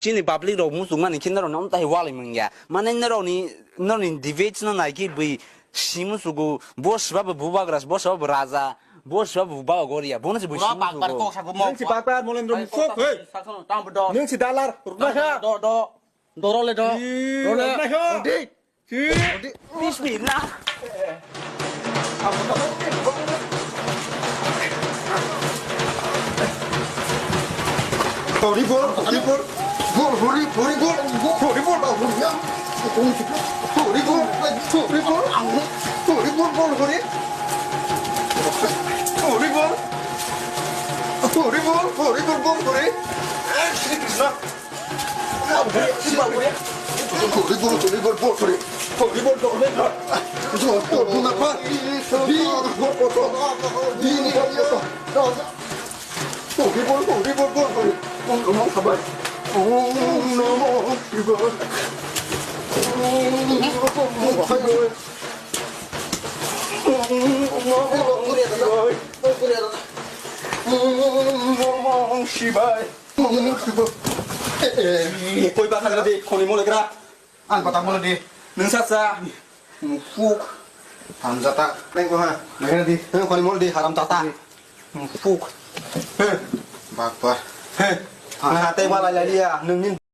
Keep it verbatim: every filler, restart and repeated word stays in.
Chini public rok muchung mani khe norok no tai walai mangya. Mane norok ni, norok ni debate no nai khe bui simu sugu, bo siba bo bubagra, bo siba bo raja, bo siba bo baba goria, bo no se bui Pura simu bakbar sugu. Kok sago mo. Nung si bakbar, Molendro Mufuk, hei. Nung si dalar, rukna kha. Do, do. Doro le do. Ih, Doro le. Rukna kha. Odi. Ih. Odi. Bismillah. Hori bol, hori bol. Bol, hori, hori bol. Hori bol, ba, hori ya. Hori bol, hori bol. Hori bol, bol, hori. Hori bol. Hori bol, hori bol, bol, hori. Shri Krishna. Shivaya. Koi bakal di, khoni mole gra. Ang kota mole di. Nung sa sa. Mufuk. Hamjata. Neng ko ha. Neng di. Neng khoni mole di, haram tata. Mufuk. He. Bakpa. He. Ang hate wala ya dia. Nung ni